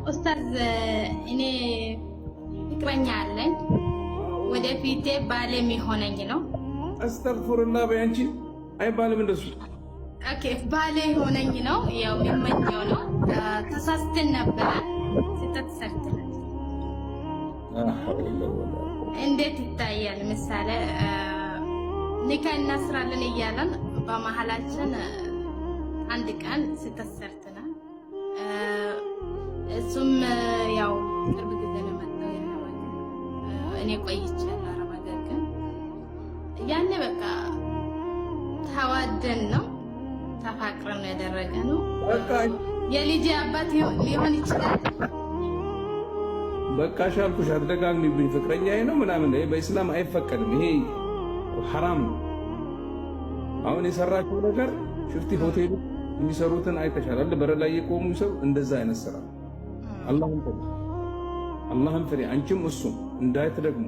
ኡስታዝ፣ እኔ ፍቅረኛ አለኝ። ወደፊቴ ባሌ የሚሆነኝ ነው። አስተግፊሩላህ በይ አንቺ፣ አይባልም እንደሱ። Okay፣ ባሌ የሆነኝ ነው። ያው የሚመኘው ነው። ተሳስተን ነበረ፣ ስህተት ሰርተናል። እንዴት ይታያል? ምሳሌ ኒካ እናስራለን እያለን በመሀላችን አንድ ቀን ስህተት ሰርተናል። እሱም ያው ቅርብ ጊዜ ነው የመጣው የአረብ ሀገር። እኔ ቆይቻለሁ አረብ ሀገር፣ ግን ያኔ በቃ ተዋደን ነው፣ ተፋቅረን ነው ያደረገ ነው። የልጄ አባት ሊሆን ይችላል። በቃ ሻልኩሽ፣ አትደጋግሚብኝ። ፍቅረኛዬ ነው ምናምን፣ ይሄ በኢስላም አይፈቀድም። ይሄ ሐራም ነው። አሁን የሰራችው ነገር ሽፍቲ ሆቴሉ የሚሰሩትን አይተሻል አይደል? በር ላይ የቆሙ ሰው እንደዛ አይነት ስራ። አላህን ፍሪ፣ አላህን ፍሪ። አንቺም እሱም እንዳትደግሙ፣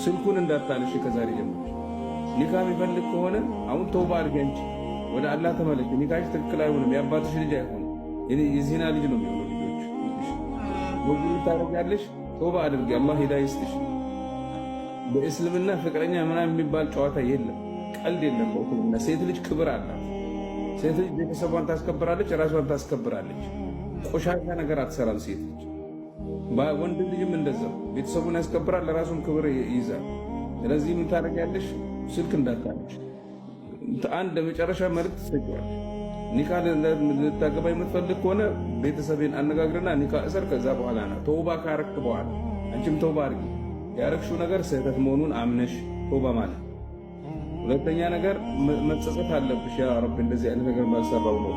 ስልኩን እንዳታነሺ ከዛሬ ጀምረሽ። ኒካ የሚፈልግ ከሆነ አሁን ተውባ አድርጊ። አንቺ ወደ አላህ ተመለሽ። ኒካሽ ትክክል አይሆንም። የአባትሽ ልጅ አይሆንም። የዚና ልጅ ነው የሚሆነው። ልጆች ወጉ ታደርጊያለሽ። ተውባ አድርጊ። አላህ ሂዳያ ይስጥሽ። በእስልምና ፍቅረኛ ምናምን የሚባል ጨዋታ የለም፣ ቀልድ የለም። በእስልምና ሴት ልጅ ክብር አላት። ሴት ልጅ ቤተሰቧን ታስከብራለች፣ ራሷን ታስከብራለች። ቆሻሻ ነገር አትሰራም ሴት ልጅ። ወንድ ልጅም እንደዛው ቤተሰቡን ያስከብራል፣ ለራሱም ክብር ይይዛል። ስለዚህ ምን ታደርጊያለሽ? ስልክ እንዳታነሽ። አንድ ለመጨረሻ መልዕክት ትሰጪዋለሽ። ኒካ ልታገባ የምትፈልግ ከሆነ ቤተሰቤን አነጋግርና ኒካ እሰር። ከዛ በኋላ ና ተውባ ካረክ በኋላ አንቺም ተውባ አድርጊ። ያረግሽው ነገር ስህተት መሆኑን አምነሽ ተውባ ማለት። ሁለተኛ ነገር መጸጸት አለብሽ። ያ ረቢ፣ እንደዚህ አይነት ነገር ባልሰራው ነው።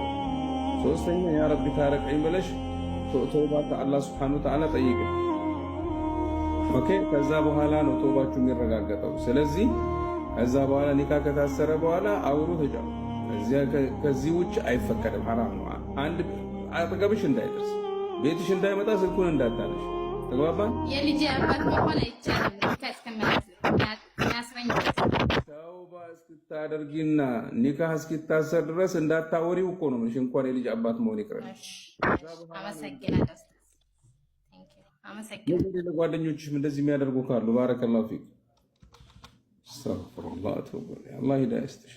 ሶስተኛ ያ ረቢ ታረቀኝ ብለሽ ተውባ ከአላህ ሱብሓነሁ ወተዓላ ጠይቅ። Okay፣ ከዛ በኋላ ነው ተውባችሁ የሚረጋገጠው። ስለዚህ ከዛ በኋላ ኒካ ከታሰረ በኋላ አውሩ፣ ተጫወቱ። ከዚህ ውጭ አይፈቀድም፣ ሐራም ነው። አንድ አጠገብሽ እንዳይደርስ፣ ቤትሽ እንዳይመጣ፣ ስልኩን እንዳታነሽ። ተግባባን? የልጄ አባት መሆን አይቻልም ኒካ እስከሚያስረኝ? ተውባ እስክታደርጊና ኒካህ እስኪታሰር ድረስ እንዳታወሪው እኮ ነው። እንኳን የልጅ አባት መሆን ይቅርና። አመሰግናለሁ። አመሰግናለሁ። ለጓደኞችሽም እንደዚህ የሚያደርጉ ካሉ። ባረከላሁ ፊክ። አስተግፊሩላህ። አላህ ሂዳያ ይስጥሽ።